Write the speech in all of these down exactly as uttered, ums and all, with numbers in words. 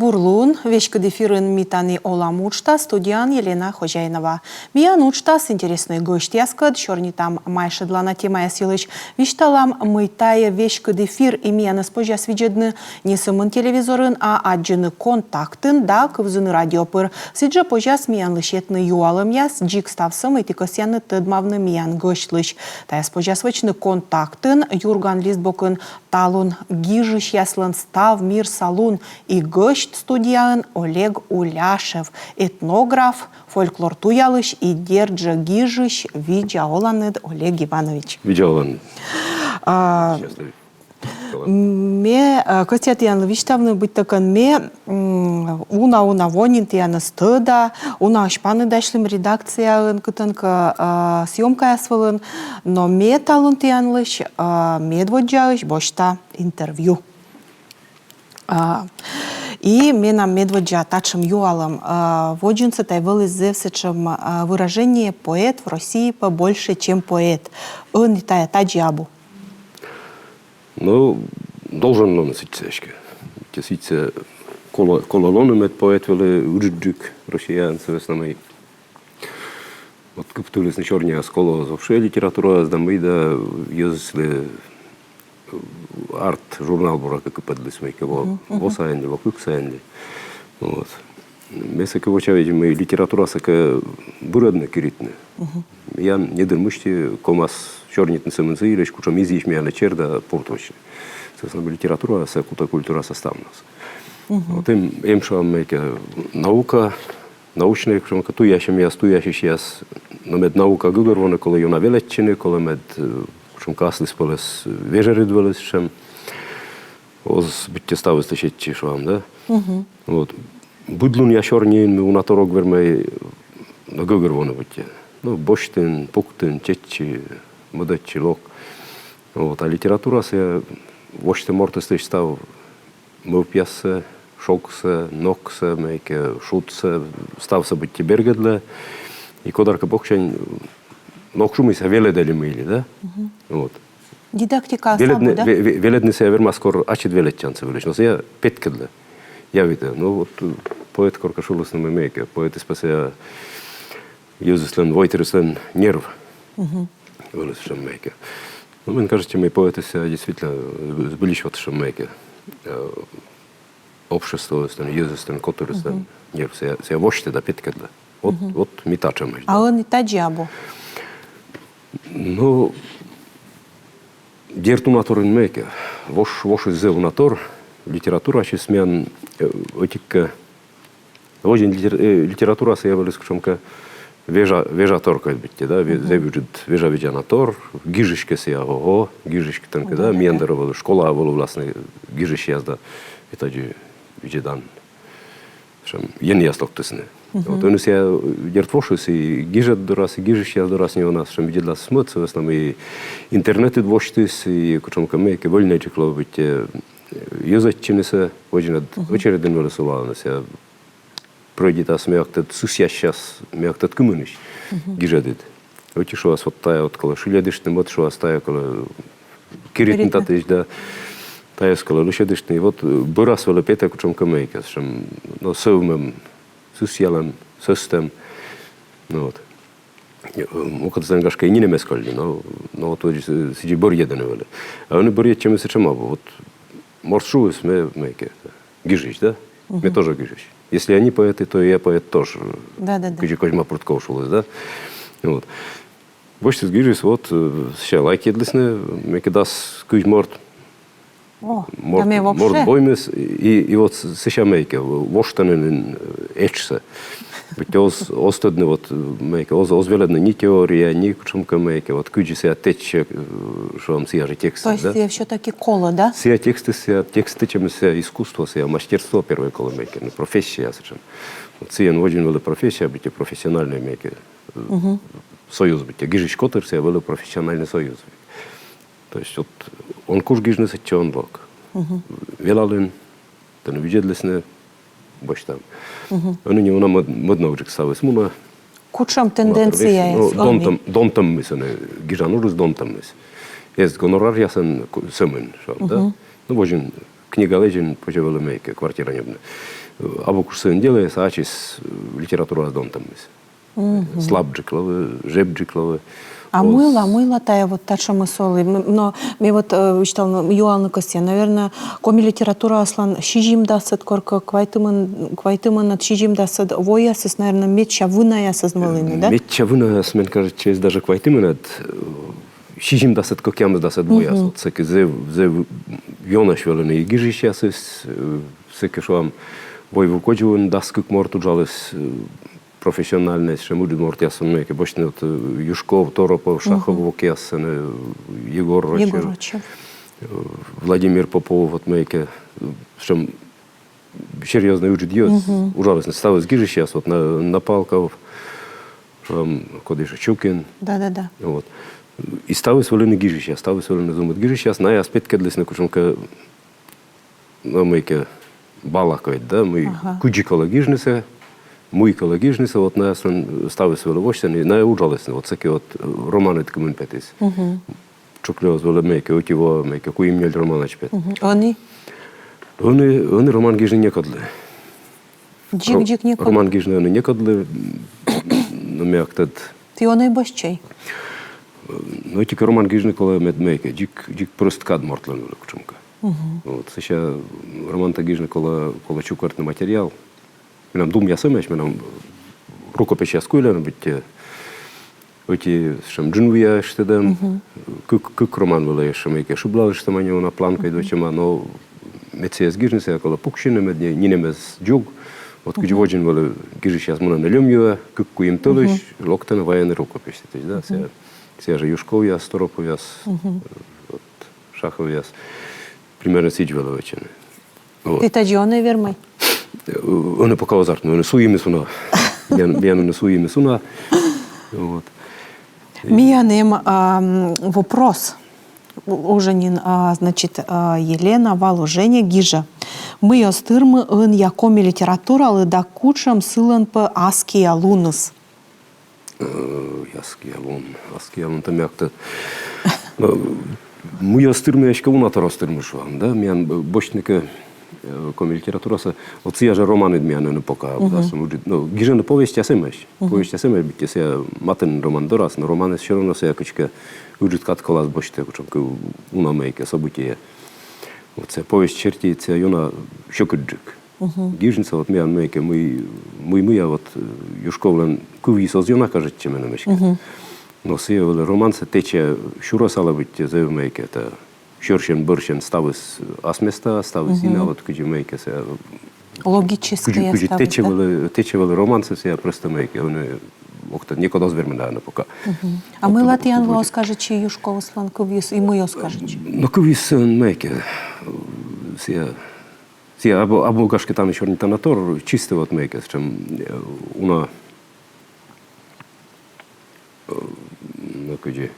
Бур лун, веськыд эфирын «Ми тані олам» уджтас, студияын Елена Хозяинова. Миян уджтас интереснӧй гӧсьтъяскӧд сёрнитам майшӧдлана темаяс йылысь, висьталам, мый тайӧ веськыд эфир и миянӧс позяс видзӧдны не сӧмын телевизорын, а аддзыны Контактын да кывзыны радио пыр. Сідзжӧ позяс миянлы сетны юалӧмъяс дзик ставсӧ, мый ті кӧсъянныд тӧдмавны миян гӧсьтлысь. Тайӧс позяс вӧчны Контактын, «Юрган» лист бокын. Талун гижысьяслӧн став мирса лун, и гӧсьт студияын Олег Уляшев, этнограф, фольклор туялысь и дерт жӧ гижысь. Видза оланныд, Олег Иванович. Видза олан. А, Счастливый. Ме, а, кӧсъя тіянлы висьтавны, быттьӧкӧ ме, м, уна-уна во нин тіянӧс тӧда, унаысь паныдасьлім редакцияын, кытӧнкӧ, а, съёмкаяс вылын, но ме талун тіянлысь, а, медводдзаысь босьта интервью. А, и менам медводдза татшӧм юалӧм, а, водзынсӧ тай вӧлі зэв сэтшӧм, а, выражение: «Поэт в России пӧ больше, чем поэт». Ӧні тайӧ тадзи абу? Ну, должен лоны сэтчӧ эськӧ. Те сэтчӧ колӧ, колӧ лоны, мед поэт вӧлі ыджыдджык Россияын, сы вӧсна мый вот кыптылісны сёрниас колӧ вообще литератураыс да мый да, йӧзыслы арт-журнал, буракӧ, кыпӧдліс мыйкӧ во, во сайын ли, во кык сайын ли. Вот. Ме сэки вочавидзи, мый литературасӧ кӧ бырӧдны, киритны, миян недыр мысти ковмас сёрнитны сӧмын сы йылысь, кутшӧм изйысь миянлы черда пуртӧ вӧчны. Сы вӧсна мый литературасӧ кутӧ культура составнас. Вот эм, эм, шуам, мыйкӧ наука, научнӧй, кутшӧмкӧ туясьӧмъяс, туясьысьяс. Но мед наука гӧгӧрвоны, колӧ ёна велӧдчыны, колӧ мед, э, кутшӧмкӧ аслыспӧлӧс вежӧрыд вӧлі сэтшӧм. Оз быттьӧ ставыс сетчы, шуам, да? Вот. Быдлунъя сёрниын ми уна тор ог вермӧй, но, гӧгӧрвоны быттьӧ. Ну, босьтін, пуктін, чеччи, мӧдӧдчи, лок. Вот. А литература сійӧ восьтӧ мортыслысь став мӧвпъяссӧ, шогсӧ, ногсӧ, мыйкӧ шудсӧ, ставсӧ быттьӧ бергӧдлӧ. И кодаркӧ боксянь, но, ог шу, мый сійӧ велӧдӧ ли мый ли, да? Вот. Дидактика велӧдны, да? Ве-, ве-, велӧдны сійӧ вермас, кор ачыд велӧдчан сы вылысь, но сійӧ петкӧдлӧ, явитӧ. Но вот, э, поэт коркӧ шулісны, мый мыйкӧ, поэтыс пӧ сійӧ йӧзыслӧн, войтырыслӧн нерв вӧлі сэтшӧм мыйкӧ. Но мен кажитчӧ, мый поэтыс сійӧ действительно, э, збыльысь вот сэтшӧм мыйкӧ, э, обществоыслӧн, йӧзыслӧн, котырыслӧн нерв, сійӧ, сійӧ восьтӧ да петкӧдлӧ. Вот, вот ми татшӧмӧсь. А ӧні тадзи абу? Ну, дерт, уна торйӧн мыйкӧ. Вош-, вошыс зэв уна тор, литератураысь миян, э, ӧтиккӧ. Водзын литер-, э, литература сійӧ вӧлі кутшӧмкӧ вежа, вежатор кӧ быттьӧ, да, ве-, зэв ыджыд вежавидзана тор, гижысь кӧ сійӧ, ого, гижысь кӧ тӧнкӧ, да, миян дорӧ вӧлі, школаӧ вӧлі вӧліны гижысьяс да, и тадзи видзӧдан. Сэтшӧм енъяс локтісны. Вот ӧні сійӧ, дерт, вошыс и гижӧд дорас, и гижысьяс дорас неуна сэтшӧм видзӧдлас мӧд, сы вӧсна мый и интернетыд восьтіс, и кутшӧмкӧ мыйкӧ вольнӧйджык лоӧ быттьӧ, э, йӧзӧдчынысӧ, водзынад очередьын вӧлі сулалӧны, сійӧ прӧйдитас мыйкӧ тӧд сысьясьыс, мыйкӧ тӧд кымынысь гижӧдыд. Ӧти шуас, вот тайӧ вот колӧ шыльӧдыштны, мӧд шуас, тайӧ колӧ киритны татысь, да, тайӧс колӧ лӧсьӧдыштны. И вот, э, бӧрас вӧлі петӧ кутшӧмкӧ мыйкӧ сэтшӧм, но, сӧвмӧм, сысьялӧм, сӧстӧм. Ну вот. Э, мукӧдыслӧн, гашкӧ, и нинӧм эз кольны, но, но вот, вот, э, сідзи бӧрйӧдӧны вӧлі. А ӧні бӧрйӧдчӧмыс сэтшӧм абу. Вот морт шуис, ме, мыйкӧ гижысь, да? Ме тоже гижысь. Если они поэты, то и я поэт тоже. Да, да, да. Кыдзи Козьма Прутков шуліс, да? Вот. Босьтіс, гижис, вот, э, сэсся лайкйӧдлісны, мыйкӧ дас кызь морт. О, морт, да ме вообще. Морт воймис, и, и вот с-, сэсся мыйкӧ, воштӧны нин, э, этшсӧ. Быттьӧ оз, оз тӧдны, вот, э, мыйкӧ, оз, оз велӧдны ни теория, ни кутшӧмкӧ мыйкӧ, вот кыдзи сійӧ тэчсьӧ, э, шуам, сійӧ жӧ текстсӧ, да? То есть сійӧ всё-таки колӧ, да? Сійӧ текстыс, сійӧ текстыс, текстыс, сійӧ искусство, сійӧ мастерство первой колӧ мыйкӧ, ну, профессия сэтшӧм. Вот сійӧн водзын вӧлі профессия, быттьӧ профессиональнӧй мыйкӧ, э, союз быттьӧ. Гижысь котыр сійӧ вӧлі профессиональнӧй союз. То есть вот он куж гижны, сэтчӧ он лок. Велалін, тані видзӧдлісны, босьтам. Ӧні неуна мӧд-, мӧд ногджык ставыс мунӧ. Кутшӧм тенденцияяс, ну, ӧні? Донтӧм-, донтӧммыс ӧні, гижан удыс донтӧммыс. Эз гонораръясӧн ку-, сӧмын, шуам, да? Ну, водзын книга лэдзын, позьӧ вӧлі мыйкӧ квартира ньӧбны. Абу куш сыын делӧяс, а ачыс, э, литератураыс донтӧммис. Слабджык лоӧ, жебджык лоӧ. А мыйла, мыйла тайӧ вот татшӧмыс олӧ. Но ме вот, э, висьтала, юалны кӧсъя. Наверно, коми литератураыслӧн сизимдасӧд коркӧ, квайтымын, квайтымынӧд, сизимдасӧд воясыс, наверно, медся вынаясыс вӧліны, да? Медся вынаяс, мен кажитчӧ, эз даже квайтымынӧд, э, сизимдасӧд, кӧкъямысдасӧд вояс. Вот сэки зэв, зэв ёнасьӧсь вӧліны и гижысьясыс, э, сэки, шуам, «Войвыв кодзувын» дас кык морт уджаліс, э, профессиональнӧй, сэтшӧм ыджыд мортъяс, мыйкӧ босьтны, вот, э, Юшков, Торопов, Шахов вокъяс, э, Егор Рочев, Егор Рочев, э, Владимир Попов, вот мыйкӧ, э, сэтшӧм серьёзнӧй ыджыд йӧз уджалісны, ставыс гижысьяс, вот на-, Напалков, эм, коді ещё, Щукин. Да, да, да. Вот. И ставыс вӧліны гижысьяс, ставыс вӧліны зумыд гижысьяс, найӧ петкӧдлісны кутшӧмкӧ, но, мыйкӧ бала кодь, да, мый, кыдзи колӧ гижнысӧ, мый колӧ гижнысӧ, вот найӧ ставыс вӧлі восьсян, и найӧ уджалісны, вот сэки вот, э, романыд кымын петіс. Чуклёс вӧлі мыйкӧ ӧти во, мыйкӧ куим-нёль романаӧсь пет. Ӧні? Ӧні, ӧні роман гижны некодлы. Дзик, дзик некодлы. Роман гижны ӧні некодлы, но ме ог тӧд. Ті он и босьтчӧй. Но ӧти-кӧ, роман гижны колӧ мед мыйкӧ, дзик, дзик прӧст кад мортлӧн вӧлі кутшӧмкӧ. Вот, сэсся романтӧ гижны колӧ, колӧ чукӧртны материал. Менам думъяс эмӧсь, менам рукописьяс куйлӧны быттьӧ, э, ӧти сэтшӧм джынвуя эштӧдӧм, кык, кык роман вылӧ ещӧ мыйкӧ шыблалыштӧма, неуна планкаыд вӧчӧма, но мед сійӧс гижны, сійӧ колӧ пуксьыны, мед нинӧм эз дзуг. Вот кыдзи водзын вӧлі гижысьяс мунӧны льӧм юӧ, кык-куим тӧлысь локтӧны, вайӧны рукопись. То есть, да, сійӧ, сійӧ жӧ Юшковъяс, Тороповъяс, э, вот, Шаховъяс. Примерно сідз вӧлі вӧчӧны. Вот. Ті тадзи он и вермӧй? Э, ӧні пока оз артмы, ӧні суйимыс уна. Миян, миян ӧні суйимыс уна. Вот. Миян эм, ам, вопрос. Уже нин, а, значит, а, Елена Вал уже не гижӧ. Мый оз тырмы ӧнія коми литературалы да кутшӧм сылӧн пӧ аскиа луныс? Э, аскиа лун, аскиа лун, тӧмякты. Э, мый оз тырмы, эськӧ уна тор оз тырмы, шуам, да? Миян, э, босьтны кӧ, э, коми литературасӧ, вот сійӧ жӧ романыд миян ӧні пока, да, сэтшӧм ыджыд, но гижӧны повестьяс эмӧсь. Повестьяс эмӧсь, быттьӧ сійӧ матын роман дорас, но романыс всё равно сійӧ кыдзкӧ ыджыд кадколас босьтӧ, кутшӧмкӧ уна мыйкӧ событие. Вот сійӧ повесть серти, сійӧ ёна сьӧкыдджык. Гижнысӧ вот миян мыйкӧ, мый, мый, мый, а вот, э, Юшковлӧн кывйыс оз ёна кажитчы меным эськӧ. Но сійӧ вӧлі романсӧ тэча сюрӧсалӧ быттьӧ зэв мыйкӧ, это сьӧрсьӧн, бӧрсьӧн ставыс ас места, ставыс ина, вот кыдзи мыйкӧ сійӧ логическӧй кыдзи, кыдзи ставыс, тэча вӧлі, тэча вӧлі романсӧ сійӧ просто мыйкӧ, ӧні ог тӧд, некод оз вермы, наверно, пока. А мыйла тіянлы оз кажитчы Юшковыслӧн кывйыс, и мый оз кажитчы? Но кывйыс, э, мыйкӧ, сійӧ Сійӧ абу, абу, гашкӧ, тані сёрнитана тор, чисто вот мыйкӧ сэтшӧм, э, уна, э, но кыдзи,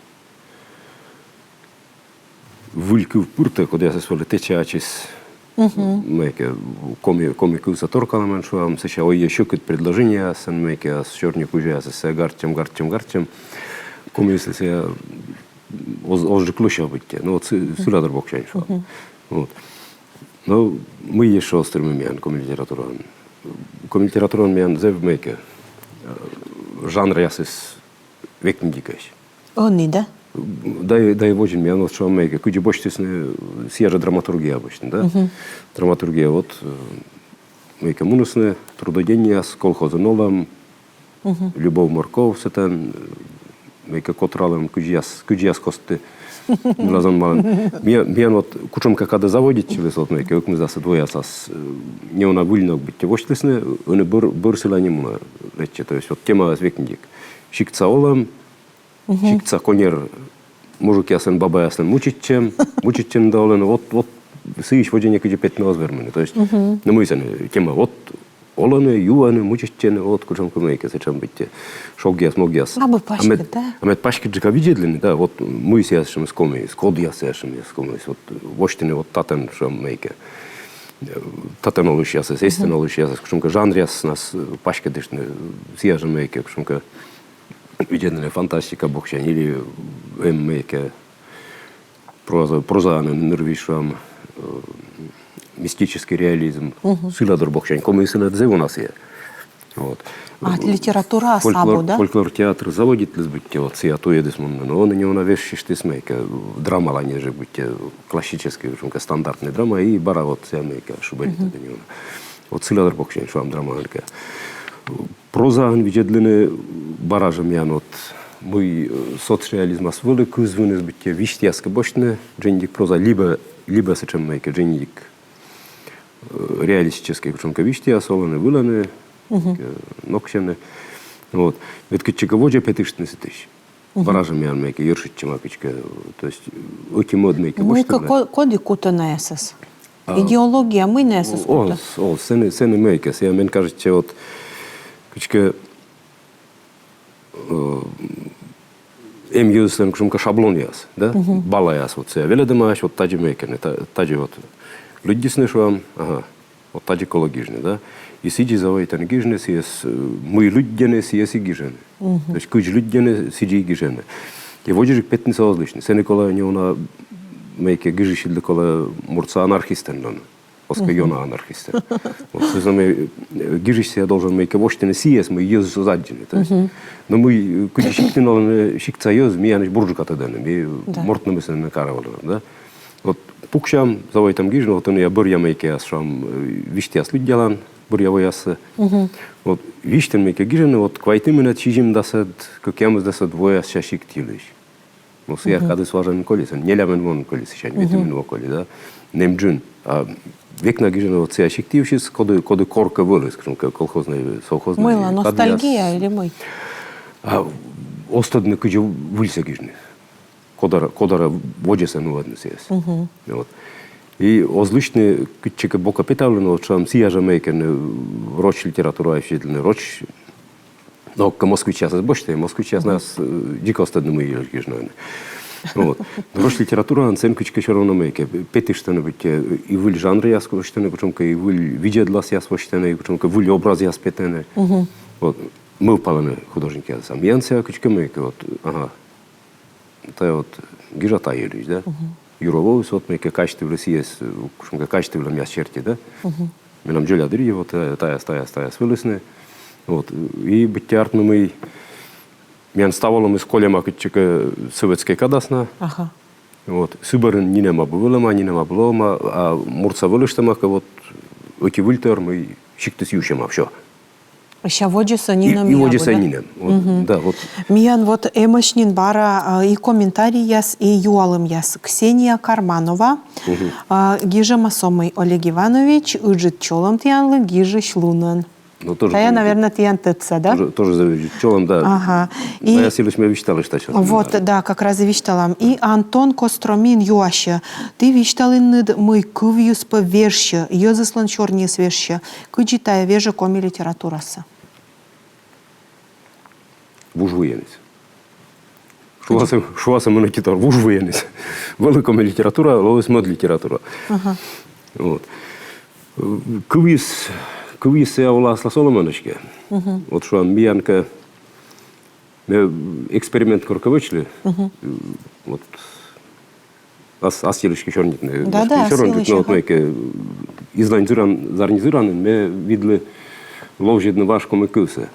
выль кыв пыртӧ, кодъясӧс вӧлі тэча ачыс мыйкӧ коми, коми кывсӧ торкалӧмӧн, шуам, сэсся ойӧ сьӧкыд предложениеясӧн мыйкӧ, а сёрни кузяясӧс сійӧ гартчӧм, гартчӧм, гартчӧм. Комиыслы сійӧ оз, озджык лӧсяв быттьӧ. Ну вот сы-, сылы тор боксянь, шуам. Вот. Но мый ещӧ оз тырмы миян коми литератураын? Коми литератураын миян зэв мыйкӧ, э, жанръясыс векнидзикӧсь. Ӧні, да? Да и, да и водзын миян вот, шуам, мыйкӧ, кыдзи босьтісны, сійӧ жӧ драматургия босьтны, да? Драматургия вот, э, мыйкӧ мунісны, трудоденьяс, колхозын олӧм, Любовь, морковь, сэтӧн, э, мыйкӧ котралӧм, кыдзъяс, кыдзъяс костті. Мыйла зонмалӧм. Миян, миян вот кутшӧмкӧ кадӧ заводитчыліс, вот мыйкӧ ӧкмысдасӧд воясас, э, неуна выль ног быттьӧ восьтлісны, ӧні бӧр, бӧр сыла нин мунӧ лэччӧ. То есть вот тема вӧлі векнидзик. Сиктса олӧм, сиктса коньӧр мужикъяслӧн, бабаяслӧн мучитчӧм, мучитчӧны да олӧны, вот, вот сыысь водзӧ некыдзи петны оз вермыны. То есть, ну, мый сэні тема, вот олӧны, юӧны, мучитчӧны, вот кутшӧмкӧ мыйкӧ сэтшӧм быттьӧ шогъяс-могъяс. Абу паськыд, да? А мед паськыдджыка видзӧдлыны, да, вот мый сійӧ сэтшӧмыс комиыс, кодъяс сійӧ сэтшӧмъяс комиыс, вот восьтыны вот татӧн сэтшӧм мыйкӧ. Э, татӧн олысьясӧс, эстӧн олысьясӧс, кутшӧмкӧ жанръяснас, э, паськыдыштны, сійӧ жӧ мыйкӧ, кутшӧмкӧ видзӧдлыны фантастика боксянь или эм мыйкӧ проза, прозаын нырвизь, шуам, э, мистический реализм, сылӧ дыр боксянь, комиыслӧн зэв уна сійӧ. Вот. А литература фольклор, абу, да? Фольклор театр заводитліс быттьӧ, вот сійӧ туйӧдіс мунны, но ӧні неуна вежсьыштіс мыйкӧ драмалань жӧ быттьӧ, классический, в общем, стандартный драма, и бара вот сійӧ мыйкӧ шыбӧритӧ неуна. Вот сылӧ дыр боксянь, шуам, драмаӧн кӧ. Прозаӧн видзӧдлыны бара жӧ миян вот, мый, э, соцреализмас вӧлі кызвыныс быттьӧ висьтъяс кӧ босьтны, дженьыдик проза, либӧ, либӧ сэтшӧм мыйкӧ дженьыдик э, реалистическӧй кутшӧмкӧ висьтъяс, олӧны-вылӧны, э, ноксьӧны. Вот. Вед кытчӧкӧ водзӧ петыштны сэтысь. Бара жӧ миян мыйкӧ йӧршӧдчӧма кыдзкӧ, то есть, э, ӧти-мӧд мыйкӧ. Мыйкӧ ко-, коді кутӧ найӧс? А, идеология, мый найӧс кутӧ? Оз, оз, сэні, сэні мыйкӧ, сійӧ мен кажитчӧ, вот, кыдзкӧ, э, эм йӧзыслӧн кутшӧмкӧ шаблонъяс, да? Балаяс, вот сійӧ велӧдӧмаӧсь, вот тадзи мыйкӧ нӧ, та-, тадзи вот лыддисны, шуам, ага, вот тадзи колӧ гижны, да? И сідзи заводитӧны гижны, сійӧс, э, мый лыддьӧны, сійӧс и гижӧны. То есть кыдз лыддьӧны, сідзи и гижӧны. И водзджык петнысӧ оз лысьны. Сэні колӧ неуна мыйкӧ гижысьыдлы колӧ муртса анархистӧн лоны. Оз кӧ ёна анархистӧн. Вот, сідз мый, э, гижысьсӧ должен мыйкӧ восьтыны сійӧс, мый йӧзыс оз аддзыны, то есть. Но мый, э, кыдзи сиктын олӧны, э, сиктса йӧз миянӧс бурджыка тӧдӧны, ми мортнымӧс нин каравлам, да? Вот пуксям, заводитам гижны, вот ӧні я бӧръя мыйкӧ, шуам, э, висьтъяс лыддялан, бӧръя воясӧ. Вот висьтӧн мыйкӧ гижӧны, вот квайтымынӧд, сизимдасӧд, кӧкъямысдасӧд воясся сикт йылысь. Но сійӧ кадыс важӧн колис, нелямын во колис, сійӧ витымын во коли, да? Нэм джын. А век на гижӧны вот сійӧ сикт йывсьыс, коді, коді коркӧ вӧліс, кутшӧмкӧ колхознӧй, совхознӧй. Мыйла, ностальгия или мый? А оз тӧдны, кыдзи выльсӧ гижны. Кодара, кодара водзӧсӧ нуӧдны сійӧс. Вот. И оз лысьны кытчӧкӧ бокӧ петавлыны, вот шуам, сійӧ жӧ мыйкӧ нӧ роч литератураӧ видзӧдлыны, роч Но кӧ москвичьясӧс босьтны, москвичьяс найӧс, э, дзик оз тӧдны, мый йылысь гижны. Вот. Но роч литератураын сэн кыдзкӧ всё равно мыйкӧ петыштӧны быттьӧ, э, и выль жанръяс восьтӧны, кутшӧмкӧ и выль видзӧдласъяс восьтӧны, и кутшӧмкӧ выль образъяс петӧны. Вот. Мӧвпалӧны художникъяс. А миян сійӧ кыдзкӧ мыйкӧ, вот, ага. Тайӧ вот гижа та йылысь, да? Юрӧ воис, вот мыйкӧ казьтывлӧ сійӧс, э, кутшӧмкӧ казьтывлӧмъяс серти, да? Менам дзоля дырйи вот, э, тайӧс, тайӧс, тайӧс вӧліны. Вот. И быттьӧ артмӧ, мый миян став олӧмыс кольӧма кытчӧкӧ советскӧй кадас на. Ага. Вот. Сы бӧрын нинӧм абу вӧлӧма, нинӧм абу лоӧма, а муртса вӧлыштӧма кӧ, вот, ӧти выльтор, мый сиктыс юсьӧма, всё. Сэсся водзӧсӧ нинӧм. И, и водзӧсӧ нинӧм. Вот, да, вот. Миян вот эмӧсь нин бара, а, и комментарийяс, и юалӧмъяс. Ксения Карманова, а, гижӧма со мый: Олег Иванович, ыджыд чолӧм тіянлы гижысьлунӧн. Ну, тоже. Тая, наверное, тіян тӧдса, да? Тоже, тоже за ыджыд чолӧм, да. Ага. И тая сылысь ме висьталі тшӧтш. Вот, да, как раз и висьталам. И Антон Костромин юасьӧ: ті висьталінныд, мый кывйыс пӧ вежсьӧ, йӧзыслӧн сёрниыс вежсьӧ. Кыдзи тая вежӧ коми литературасӧ? Вужвыйӧныс. Шуасӧ, шуасӧ мыйкӧ тор, вужвыйӧныс. Вӧлі коми литература, лоис мӧд литература. Ага. Вот. Кывйыс, кывйыс сійӧ ола аслас олӧмӧн эськӧ. Вот шуам, миян кӧ, ме эксперимент коркӧ вӧчлі. Вот. Ас, ас йылысь кӧ сёрнитны. Да, да, ас йылысь, ага. Вот мыйкӧ, э, излань зыран, зарни зыранын ме видлі ловзьӧдны важ коми кывсӧ.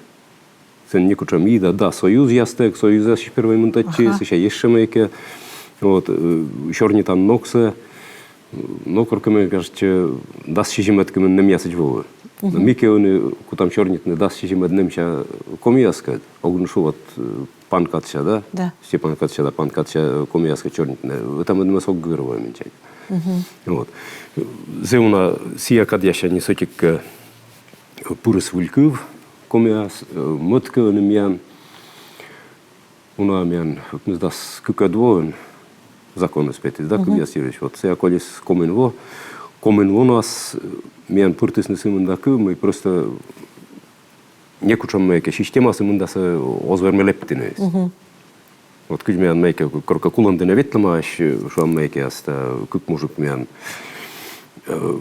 Сэн некутшӧм и да, да, союзъястӧг, союзъясысь первой мынтӧдчи, сэсся ещӧ мыйкӧ. Вот, э, сёрнитан ногсӧ. Но коркӧ, ме кажитчӧ, дас сизимӧд кымын нэмъясӧдз вӧлі. Но ми кӧ ӧні кутам сёрнитны дас сизимӧд нэмся комияскӧд, ог нин шу вот, э, панкадся, да? Да. Степанкадся да панкадся комияскӧд сёрнитны. Ӧта-мӧднымӧс ог гӧгӧрво менсьым. Вот. Зэв уна сійӧ кадъяссяньыс ӧтик, э, пырис выль кыв комияс, э, мӧд кӧ ӧні миян. Уна миян ӧкмысдас кыкӧд воын законыс петіс, да, кывъяс йылысь. Вот сійӧ колис комын во. Комын вонас, э, миян пыртісны сы мында кыв, мый просто некутшӧм мыйкӧ системасӧ мындасӧ оз вермы лэптыны. Вот кыдз миян мыйкӧ коркӧ Кулӧмдінӧ ветлӧмаӧсь, шуам, мыйкӧ аста кык мужик миян, э,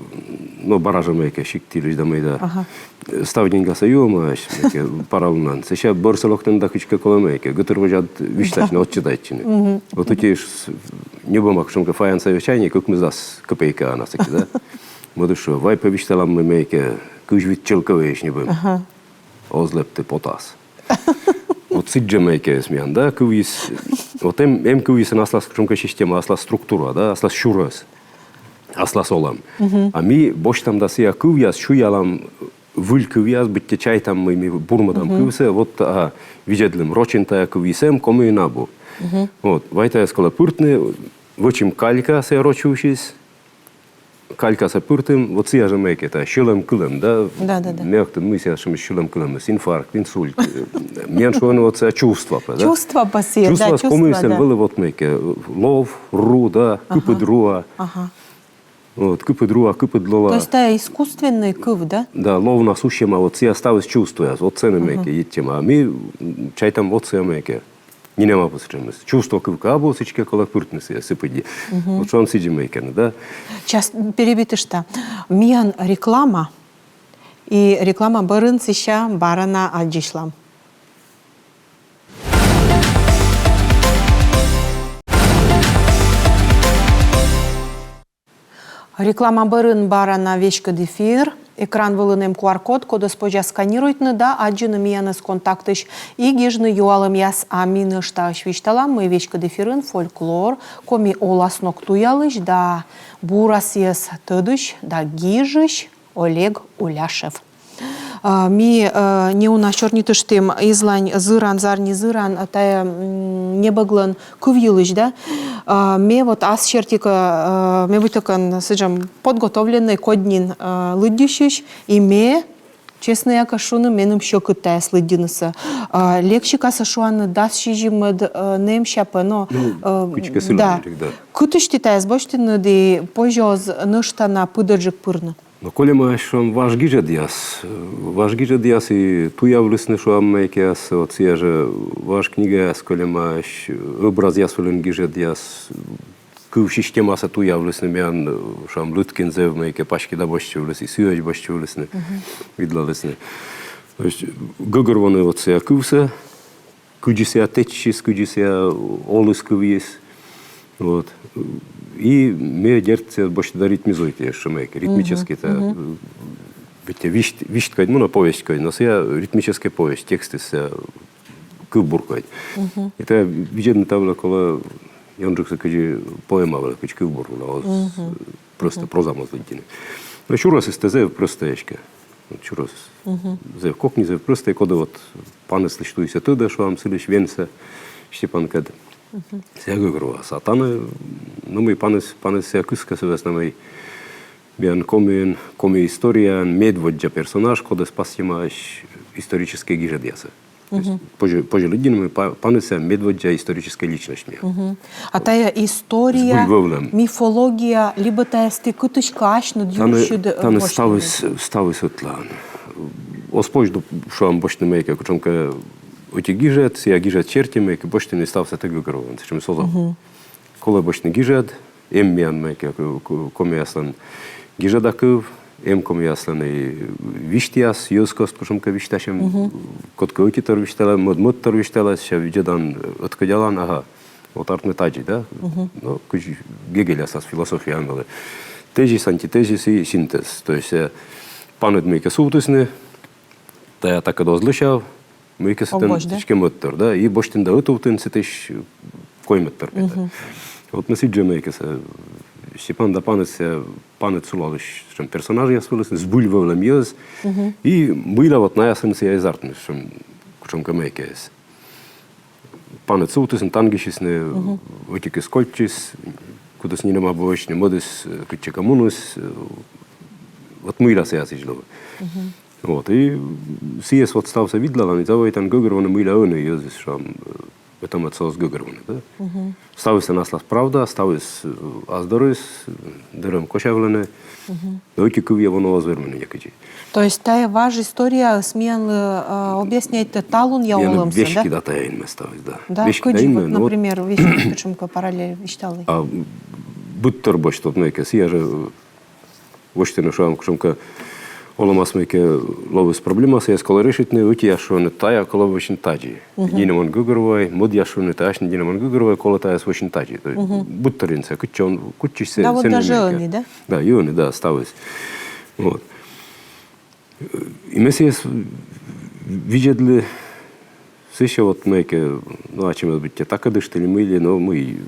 но бара жӧ мыйкӧ сикт йылысь да мый да. Ага. Став деньгасӧ юӧмаӧсь, мыйкӧ пара лунӧн. Сэсся бӧрсӧ локтӧны да кыдзкӧ колӧ мыйкӧ гӧтыр водзад висьтасьны, отчитайтчыны. Вот ӧтиыс ньӧбӧма кутшӧмкӧ фаянсовӧй чайник, ӧкмысдас копейка на сэки, да. Мӧдыш, вай пӧ висьталам мыйкӧ кызь вит чӧлкӧвӧйысь ньӧбӧм. Ага. Оз лэпты, потас. Вот сідз жӧ мыйкӧ эсман, да, кывйыс. Вот эм, эм кывйысын аслас кутшӧмкӧ система, аслас структура, да, аслас сюрӧс, аслас олӧм. А ми босьтам да сійӧ кывъяс сюялам выль кывъяс, быттьӧ чайтам, мый ми бурмӧдам кывсӧ, вот, а, видзӧдлам, рочын тайӧ кывйыс эм, комиын абу. Вот, вай тайӧс колӧ пыртны, вӧчим калька сійӧ роч вывсьыс, калькасӧ пыртім, вот сійӧ жӧ мыйкӧ тайӧ сьӧлӧм кылӧм, да? Да, да, да. Ме ӧд ті, мый сійӧ сэтшӧм сьӧлӧм кылӧмыс, инфаркт, инсульт. Э, мен шуӧны вот сійӧ чувство пӧ, да? Чувство пӧ сійӧ, да, чувство. Комиыслӧн вӧлі вот мыйкӧ, лов, ру, да, кыпыд руа. Ага. Вот, кыпыд руа, кыпыд лола. То есть тайӧ искусственный кыв, да? Да, лов на сусьӧма, вот сійӧ ставыс чувствояс, вот сэні мыйкӧ йитчӧма. А ми, м, чайтам вот сійӧ мыйкӧ. Нинӧм абу сэтшӧмыс. Чувство кыв кӧ абу, сідзкӧ колӧ пыртны сійӧ сы пыдди. Вот шуам, сідзи мыйкӧ, да? Час перебитышта. Миян реклама. И реклама бӧрын сэсся бара на аддзысьлам. Реклама бӧрын бара на веськыд эфир. Экран вылын эм Q R-код, кодӧс позяс сканируйтны да аддзыны миянӧс Контактысь и гижны юалӧмъяс. А ми нӧшта висьталам, мый веськыд эфирын фольклор, коми оласног туялысь да бура сійӧс тӧдысь да гижысь Олег Уляшев. А, ми, э, неуна сёрнитыштім Излань зыран, зарни зыран, а, тайӧ, м, небӧглӧн кыв йылысь, да? А, ме вот ас серти кӧ, э, ме быттьӧкӧ сэтшӧм подготовленнӧй кодь нин, э, лыддьысьысь, и ме, честнӧя кӧ шуны, меным сьӧкыд тайӧс лыддьынысӧ. А, лексикасӧ шуам, дас сизимӧд, э, нэмся пӧ, но, э, кыдзкӧ сылӧн, да. Кытысь ті тайӧс босьтінныд и позьӧ оз нӧшта на пыдӧджык пырны? Но кольӧмаӧсь, шуам, важ гижӧдъяс. Важ гижӧдъяс и туявлісны, шуам, мыйкӧяс, вот сійӧ жӧ важ книгаяс кольӧмаӧсь, образъяс вылын гижӧдъяс, кыв системасӧ туявлісны миян, шуам, Лыткин зэв мыйкӧ паськыда босьтчывліс, и сійӧс босьтчывлісны, видлалісны. То есть гӧгӧрвоны вот сійӧ кывсӧ, кыдзи сійӧ тэчсис, кыдзи сійӧ оліс кывйыс. Вот. И ме, дерт, сійӧс босьта да ритмизуйта ещӧ мыйкӧ, ритмически тайӧ, э, ведь висьт, висьт кодь мунӧ, повесть кодь, но сійӧ ритмическӧй повесть, текстыс сійӧ кывбур кодь. И тайӧ видзӧдны та вылӧ колӧ ёнджыксӧ кыдзи поэма вылӧ, кыдзи кывбур вылӧ, оз просто проза моз лыддьыны. Но сюрӧсыс тайӧ зэв простӧй эськӧ. Вот сюрӧсыс. Зэв кокни, зэв простӧй, коді вот паныслысь туйсӧ тӧдӧ, шуам, сылысь венсӧ Степанкӧд. Сійӧ гӧгӧрвоас. А тані, но мый паныс, паныс сійӧ кыскӧ сы вӧсна, мый миян комиын, коми историяын медводдза персонаж, кодӧс пасйӧмаӧсь историческӧй гижӧдъясӧ. То есть позьӧ, позьӧ лыддьыны, мый па-, паныс сійӧ медводдза историческӧй личность миян. А тайӧ история, збыль вӧвлӧм, мифология, либӧ тайӧс ті кытыськӧ асьныд юрсьыд, э, тані ставыс, ставыс ӧтлаын. Оз позь, шуам, босьтны мыйкӧ кутшӧмкӧ ӧти гижӧд, сійӧ гижӧд серти мыйкӧ босьтны, и ставсӧ тэ гӧгӧрвоан, сэтшӧм оз ло. Колӧ босьтны гижӧд, эм миян мыйкӧ ко-, ко-, комияслӧн гижӧда кыв, эм комияслӧн и висьтъяс, йӧзкост кутшӧмкӧ висьтасьӧм, кодкӧ ӧтитор висьталӧ, мӧд-, мӧдтор висьталӧ, сэсся видзӧдан, ӧткодялан, ага, вот артмӧ тадзи, да? Но кыдз Гегельясас философияын вӧлі. Тезис, антитезис и синтез. То есть, э, паныд мыйкӧ сувтісны, тайӧ такӧд оз лӧсяв, мыйкӧ сэтӧн сідзкӧ мӧдтор, да, и босьтін да ӧтувтін сэтысь коймӧдтор петӧ. Вот ме сідз жӧ мыйкӧ сэ, Степан да паныс, э, паныд сулалысь сэтшӧм персонажъяс вӧліны, збыль вӧвлӧм йӧз, и мыйла вот наяслӧн сійӧ эз артмы сэтшӧм кутшӧмкӧ мыйкӧыс. Паныд сувтісны, тангысисны, ӧтикыс кольччис, кудыс нинӧм абу вӧчны, мӧдыс, э, кытчӧкӧ муніс, э, вот мыйла сійӧ сідз лоӧ. Вот, и сійӧс вот ставсӧ видлалан, и заводитан гӧгӧрвоны, мыйла ӧні йӧзыс, шуам, э, ӧта-мӧдсӧ оз гӧгӧрвоны, да? Ставыслӧн аслас правда, ставыс, э, ас дорыс, э, дыр эм косявлыны, но ӧти кывйӧ воно оз вермыны некыдзи. То есть тайӧ важ историяыс миянлы, э, объясняйтӧ талунъя олӧмсӧ, да? Веськыда тайӧ инмӧ ставыс, да. Да, веськыда кыдзи, инмӧ, вот, но вот, например, веськыда кутшӧмкӧ параллель висьталы. А быдтор босьт, вот мыйкӧ, сійӧ жӧ, э, восьтыны, шуам, кутшӧмкӧ Олӧмас мыйкӧ лоис проблемасӧ, сійӧс колӧ решитны, ӧтияс шуӧны, тайӧ колӧ вӧчны тадзи. Нинӧм он гӧгӧрвоӧй, мӧдъяс шуӧны, тайӧс нин нинӧм он гӧгӧрвоӧй, колӧ тайӧс вӧчны тадзи. То есть быдторйын сійӧ кытчӧ он кутчысьӧ, да, вот сійӧ даже нин мыйкӧ. Ӧні, да? Да, и ӧні, да, ставыс. Вот. И ме сійӧс видзӧдлі сэтчӧ вот мыйкӧ, ну, ачымӧс быттьӧ такӧдыштлі ли мый ли, но мый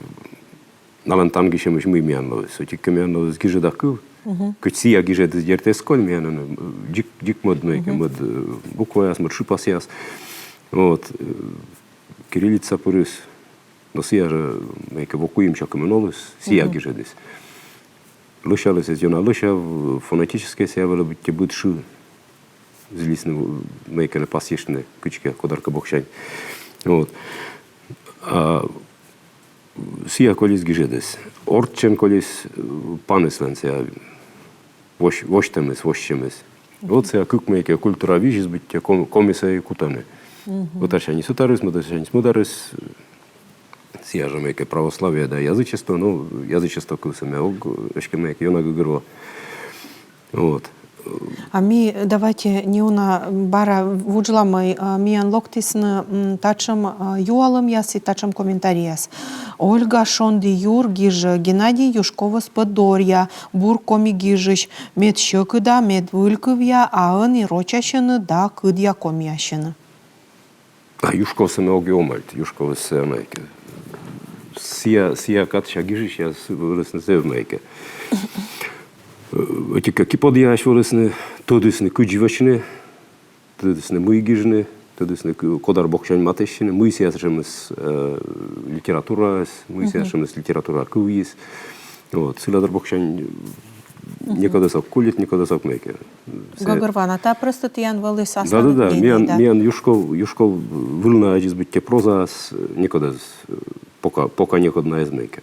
налӧн танкысьӧмысь, мый миян лоис. Ӧти-кӧ, миян лоис гижӧда кыв. Кӧть сійӧ гижӧдыс, дерт, эз коль, миян ӧні дзик, дзик мӧд мыйкӧ, мӧд, э, букваяс, мӧд шыпасъяс. Вот, э, кириллица пырыс. Но сійӧ жӧ мыйкӧ во куим чӧкӧмын оліс, сійӧ гижӧдыс. Лӧсяліс эз ёна лӧсяв, фонетическӧй сійӧ вӧлі быттьӧ быд шы зілисны мыйкӧ нӧ пасйыштны кыдзкӧ, кодаркӧ боксянь. Вот. А сійӧ колис гижӧдыс. Орччӧн колис, э, паныслӧн сійӧ вось-, восьтӧмыс, восьтӧмыс. Вот сійӧ кык мыйкӧ культура визьыс быттьӧ ком-, комисӧ и кутӧны. Ӧтарсяньыс ӧтарыс, мӧдарсяньыс мӧдарыс. Сійӧ жӧ мыйкӧ православие да язычество, ну, язычество кывсӧ ме ог эськӧ мыйкӧ ёна гӧгӧрво. Вот. А ми, давайте, неуна бара вуджлам, а, миян локтісны, м, татшӧм, а, юалӧмъяс и татшӧм комментарийяс. Ольга Шонді Юр гижӧ: Геннадий Юшковӧс пӧ доръя, бур коми гижысь, мед сьӧкыда, мед выль кывъя, а ӧні рочасьӧны да кыдъя комиасьӧны. А Юшковсӧ ме ог и омӧльт, Юшковыс сійӧ мыйкӧ. Сійӧ, сійӧ кадся гижысьяс вӧлісны зэв мыйкӧ. Э, ӧти-кӧ, киподъяясь вӧлісны, тӧдісны, кыдзи вӧчны, тӧдісны, мый гижны, тӧдісны, к-, кодар боксянь матыстчыны, мый сійӧ сэтшӧмыс, э, литератураыс, мый сійӧ сэтшӧмыс литература кывйыс. Вот, сылӧ дыр боксянь некодӧс ог кольыт, некодӧс ог мыйкӧ. Сэ- Гӧгӧрвоана, тайӧ просто тіян вӧліс асланыд. Да, да, да. Миян, да, миян Юшков, Юшков вылӧ на аддзис быттьӧ прозаыс, э, некодӧс, э, пока, пока некод на эз мыйкӧ.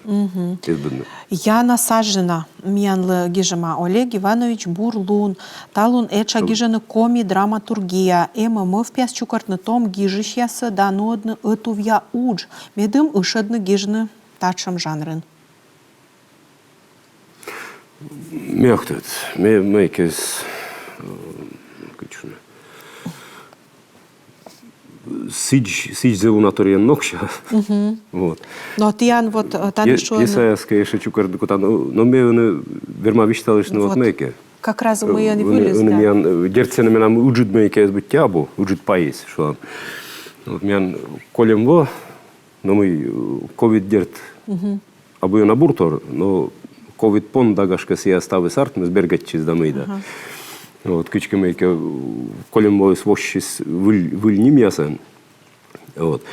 Эз быдны. Яна Сажина миянлы гижӧма: Олег Иванович, бур лун. Талун этша гижӧны коми драматургия. Эм-ӧ мӧвпъяс чукӧртны том гижысьясӧс да нуӧдны ӧтувъя удж, медым ышӧдны гижны татшӧм жанрын? Ме ог тӧд. Ме, мыйкӧ эз, э, кыдз шуны, сідз, сідз зэв уна торйӧн ноксьӧ. Вот. Но тіян вот, э, тані шуӧны. Пьесаяс кӧ ещӧ чукӧртны кутан, но, но ме ӧні верма висьталыштны вот мыйкӧ. Как раз мый ӧні выльыс, да. Ӧні миян, э, дерт, сэні менам ыджыд мыйкӧ эз быттьӧ абу, ыджыд пайыс, шуам. Вот миян кольӧм во, но мый, э, ковид, дерт, абу ёна бур тор, но ковид понда, гашкӧ, сійӧ ставыс артмис, бергӧдчис да мый да. Вот, кыдзкӧ мыйкӧ, э, кольӧм воыс воссис выль, выль нимъясӧн. Вот.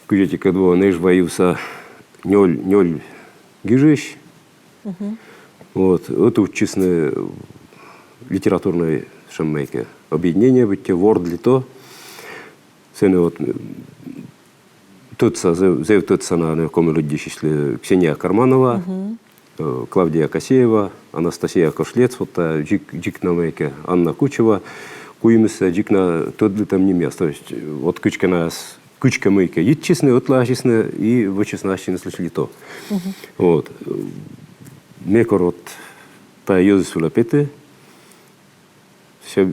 Кызь ӧтикӧд воын Эжва йывса нёль, нёль гижысь. Вот. Ӧтувтчисны литературнӧй сэтшӧм мыйкӧ объединение быттьӧ, «Вордлито». Сэні вот, м, тӧдса, зэв, зэв тӧдса на нин коми лыддьысьысьлы Ксения Карманова, э, Клавдия Косеева, Анастасия Кошлец, вот тайӧ дзик, дзик на мыйкӧ, Анна Кучева, куимыс дзик на тӧдлытӧм нимъяс. То есть, э, вот кыдзкӧ найӧ с-, кыдзкӧ мыйкӧ йитчисны, ӧтлаасисны и вӧчисны ассьыныслысь «Лито». Вот. Ме кор вот тайӧ йӧзыс вылӧ петі, сійӧ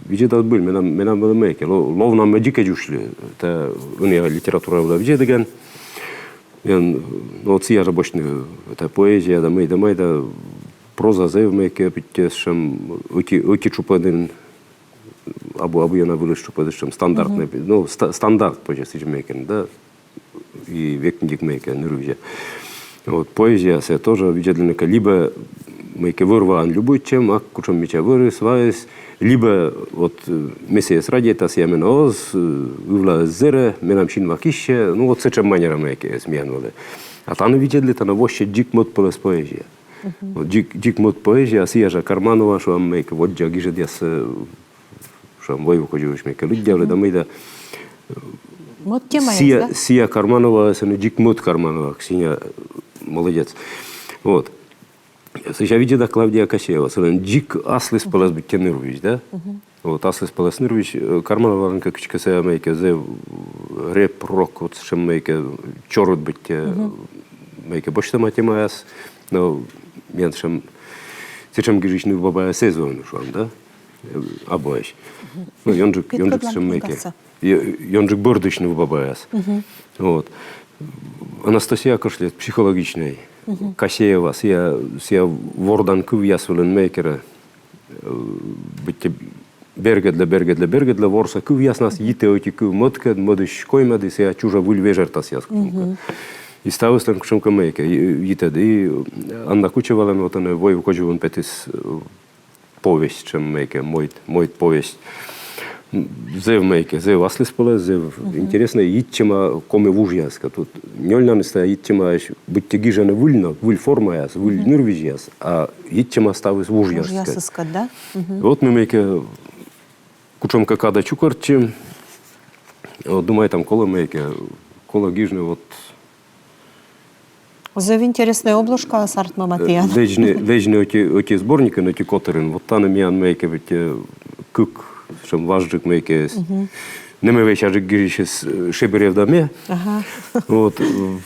видзӧда, збыль, менам, менам вӧлі мыйкӧ, ло-, ловнам ме дзикӧдз усьлі, тайӧ ӧнія литература вылӧ видзӧдігӧн. Эн, ну, вот сійӧ жӧ босьтны, тайӧ поэзия да мый да, мый да, проза зэв мыйкӧ быттьӧ сэтшӧм ӧти, ӧти тшупӧдын, абу, абу ёна вылыс тшупӧдыс, сэтшӧм стандартнӧй, ну, ста-, стандарт позьӧ сідз мыйкӧ, да. И векньыдик мыйкӧ нырвизя. Вот, поэзиясӧ тоже видзӧдлыны кӧ, либӧ мыйкӧ вӧр-ваӧн любуйтчӧм, ак, кутшӧм мича вӧрыс, ваыс, либӧ вот, э, ме сійӧс радейта, сійӧ менӧ оз, э, ывлаыс зэрӧ, менам синва киссьӧ, ну вот сэтшӧм манера мыйкӧ эз миян вӧлі. А тані видзӧдлы, тані вообще дзик мӧд пӧлӧс поэзия. Вот дзик, дзик мӧд поэзия, сійӧ жӧ Карманова, шуам, мыйкӧ воддза гижӧдъяссӧ, шуам, войвыв кодзувысь мыйкӧ лыддявлі да мый да. Мӧд темаяс, да? Сійӧ, сійӧ Карманова, сэні дзик мӧд Карманова, Ксения, молодец. Вот. Сэсся видзӧда Клавдия Косеева, сылӧн дзик аслыспӧлӧс быттьӧ нырвизь, да? Вот, аслыспӧлӧс нырвизь, э, Кармановалӧн кӧ кыдзкӧ сійӧ мыйкӧ зэв рэп, рок, вот сэтшӧм мыйкӧ чорыд быттьӧ, мыйкӧ босьтӧма темаяс, но миян сэтшӧм, сэтшӧм гижысь нывбабаяс эз вӧвны, шуам, да? э, абуӧсь. Ну, ёнджык, ёнджык сэтшӧм мыйкӧ. Ё-, ёнджык бӧрдысь нывбабаяс. Вот. Анастасия кӧшлӧм психологичнӧй. Касеева, сія, сія вордан кывъяс вылын мыйкӧ, э, быттьӧ бергӧдлӧ, бергӧдлӧ, бергӧдлӧ ворсӧ кывъяснас, йитӧ ӧти кыв мӧдкӧд, мӧдысь коймӧд, и сія чужӧ выль вежӧртасъяс кутшӧмкӧ. И ставыслӧн кутшӧмкӧ мыйкӧ, и, йитӧд. И Анна Кучевалӧн вот ӧні «Войвыв кодзувын» петіс, э, повесть сэтшӧм мыйкӧ, мойд, мойд повесть. Зэв мыйкӧ, зэв аслыспӧлӧс, зэв интереснӧ, йитчӧма коми вужъяскӧд. Тут нёльнаныс тай йитчӧма, быттьӧ гижӧны выль ног, выль формаяс, выль нырвизьяс, а йитчӧма ставыс вужъяскӧд. Вужъяскӧд, да? Вот ми мыйкӧ кутшӧмкӧ кадӧ чукӧртчим. Вот думайтам, колӧ мыйкӧ, колӧ гижны вот. Зэв интереснӧй обложкаыс артмӧма тіян. Лэдзны, лэдзны ӧти, ӧти сборникын, ӧти котырын. Вот тані миян мыйкӧ ведь, э, кык, сэтшӧм важджык мыйкӧ. Нэмӧвесяджык гижысьыс, э, Шебырев да ме. Ага. Вот, э,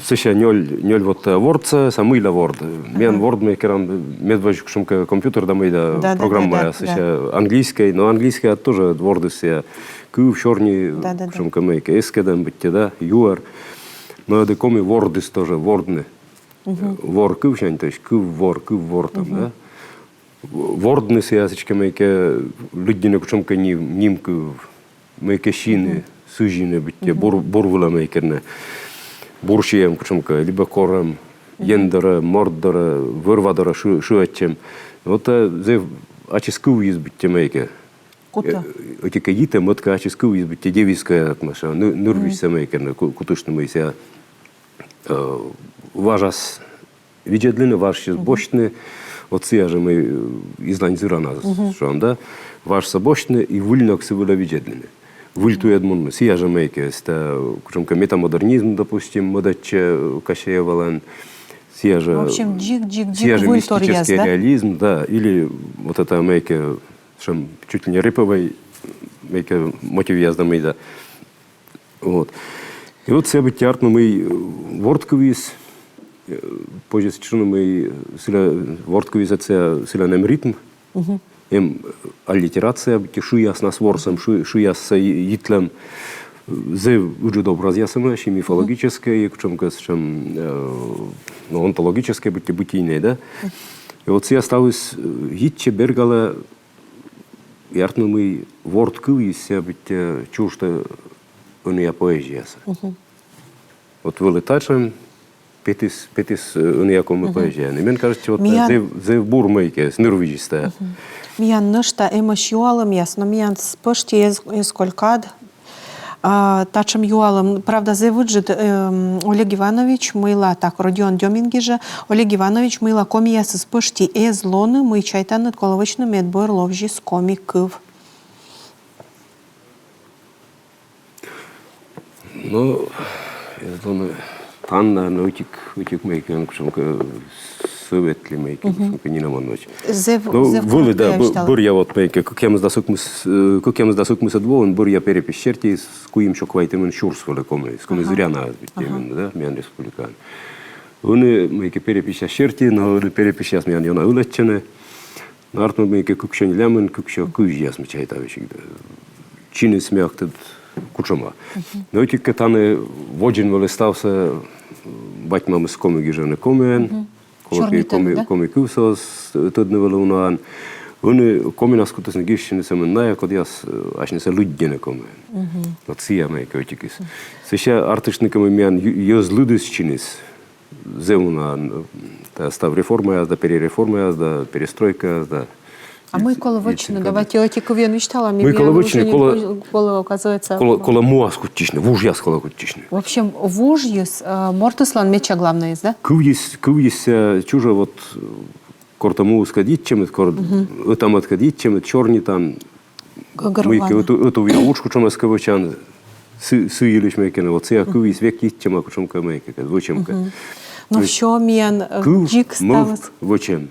сэсся нёль, нёль вот, э, вордсӧ, сэсся мыйла ворд. Миян ворд мыйкӧ ран, э, медводз кутшӧмкӧ компьютер да мый да программа, да, да, сэсся английскӧй, но английскӧй тоже вордыс сія. Кыв, сёрни, да, да, да, кутшӧмкӧ мыйкӧ, эскӧдӧм быттьӧ, да, юӧр. Но ӧд и коми вордыс тоже, вордны. Вор кывсянь, то есть кыв вор, кыв вор там, да. Вордны сія сідзкӧ мыйкӧ, лыддьыны кутшӧмкӧ ним, нимкыв, мыйкӧ сины, сызины быттьӧ, бур, бур вылӧ мыйкӧ нин. Бур сиӧм кутшӧмкӧ, либӧ корӧм, Ен дорӧ, морт дорӧ, вӧр-ва дорӧ шы-, шыӧдчӧм. Вот, э, зэв ачыс кывйыс быттьӧ мыйкӧ. Кутӧ. Э, ӧти-кӧ, йитӧ, мӧд-кӧ, ачыс кывйыс быттьӧ девиз кӧ, ӧтмӧ сэтшӧм, ны-, нырвизьсӧ мыйкӧ, ны-, ку-, кутыштны мый сія, э, важас видзӧдлыны, важсьыс босьтны, вот сія жӧ мый, э, излань зыранас шуам, да? Важсӧ босьтны и выль ног сы вылӧ видзӧдлыны. Выль туйӧд мунны, сія жӧ мыйкӧ, эстӧн кутшӧмкӧ метамодернизм, допустим, мӧдӧдчӧ Касеевалӧн, сія жӧ, в общем, дзик, дзик, дзик, сія жӧ выль торъяс, мистический, да? Реализм, да, или вот это мыйкӧ, сэтшӧм чуть ли не рэпӧвӧй мыйкӧ мотивъяс да мый да. Вот. И вот сія быттьӧ артмӧ, мый, э, вордкывйыс, э, позьӧ сідз шуны, мый, э, сылӧн, вордкывйыс, сія, сылӧн эм ритм, эм, э, аллитерация, быттьӧ шыяснас ворсӧм, шы-, шыяссӧ йи-, йитлӧм, э, зэв ыджыд образъяс эмӧсь, и мифологическӧй, и кутшӧмкӧ сэтшӧм, э, ну, онтологическӧй, быттьӧ бытийнӧй, да? И вот сія ставыс, э, йитчӧ, бергалӧ, и артмӧ, мый вордкывйыс сія быттьӧ чужтӧ ӧнія поэзиясӧ. Вот вӧлі татшӧм, петіс, петіс, э, ӧнія коми поэзияын. И мен кажитчӧ, вот, э, зэв, зэв бур мыйкӧ, нырвизьыс тайӧ. Миян нӧшта эмӧсь юалӧмъяс, но миян с-, пӧшти эз, эз коль кад. А, татшӧм юалӧм, правда, зэв ыджыд, эм, Олег Иванович, мыйла, так, Родион Дёмин гижӧ, Олег Иванович, мыйла комиясыс пӧшти эз лоны, мый чайтанныд, колӧ вӧчны, мед бӧр ловзис коми кыв. Ну, эз лоны, тан, наверно, ӧтик, ӧтик мыйкӧ, кутшӧмкӧ сӧвет ли мыйкӧ, кутшӧмкӧ нинӧм он вӧч. Зэв, ну, зэв вӧлі, да, бӧръя вот мыйкӧ, кӧкъямысдас ӧкмыс, э, кӧкъямысдас ӧкмысӧд воын бӧръя перепись серти куимсё квайтымын сюрс вӧлі коми, коми зыряна, да, миян республикаын. Ӧні мыйкӧ перепись серти, но ӧні переписьяс миян ёна ылӧдчӧны. Но артмӧ, мыйкӧ кыксё нелямын, кыксё кызьяс, ме чайта, весиг. Чиныс ме ог тӧд кутшӧма. Но ӧтик-кӧ, тані водзын вӧлі ставсӧ бать-мамыс коми гижӧны комиӧн. Колӧкӧ, коми, да? Коми кывсӧ оз тӧдны вӧлі унаӧн. Ӧні коминас кутісны гижсьыны сӧмын найӧ, кодъяс, э, асьнысӧ лыддьӧны комиӧн. Вот сія мыйкӧ ӧтикыс. Сэсся артыштны кӧ, мый миян йӧ-, йӧз лыдыс чиніс. Зэв унаӧн, э, тайӧ став реформаяс да, перереформаяс да, перестройкаяс да. А мый колӧ вӧчны? Давайте ӧти кывйӧн висьталам. Мый колӧ вӧчны? Колӧ, колӧ, оказывается, колӧ, колӧ муас кутчысьны, вужъяс колӧ кутчысьны. В общем, вужйыс, э, мортыслӧн медся главнӧйыс, да? Кывйыс, кывйыс, э, чужӧ вот, э, кор тэ муыскӧд йитчӧмыд, кор ӧта-мӧдкӧд йитчӧмыд, сёрнитан, мыйкӧ ӧту-, ӧтувъя удж кутшӧмӧс кӧ вӧчан, сы-, сы йылысь мыйкӧ, но вот сія кывйыс век йитчӧма кутшӧмкӧ мыйкӧ, вӧчӧмкӧ. Но всё, миян, э, дзик ставыс. Кыв, мӧвп, вӧчӧм.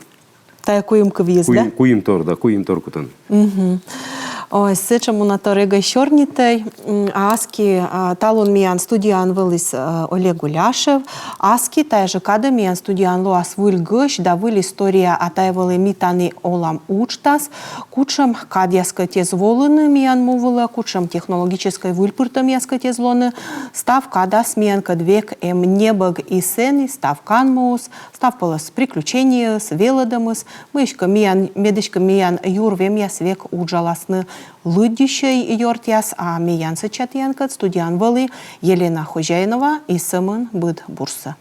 Тайӧ куим кывйыс, да? Куим, куимтор, да, куимтор кутан. Ой, сэтшӧм уна тор эг сёрнитӧй. М, аски, а, талун миян студияын вӧліс, э, Олег Уляшев. Аски тайӧ жӧ кадӧ миян студияын лоас выль гӧсть да выль история, а тайӧ вӧлі «Ми тані олам» уджтас. Кутшӧм кадъяскӧд эз волыны миян му вылӧ, кутшӧм технологическӧй выльпыртӧмъяскӧд эз лоны, став кадас миянкӧд век эм небӧг и сэні став канмуыс, став пӧлӧс приключениеыс, велӧдӧмыс, мый эськӧ миян, мед эськӧ миян юр вемъяс век уджаласны. Лыддьысьӧй, ёртъяс, а миян сэтчӧ тіянкӧд студияын вӧлі Елена Хозяинова, и сӧмын быд бурсӧ.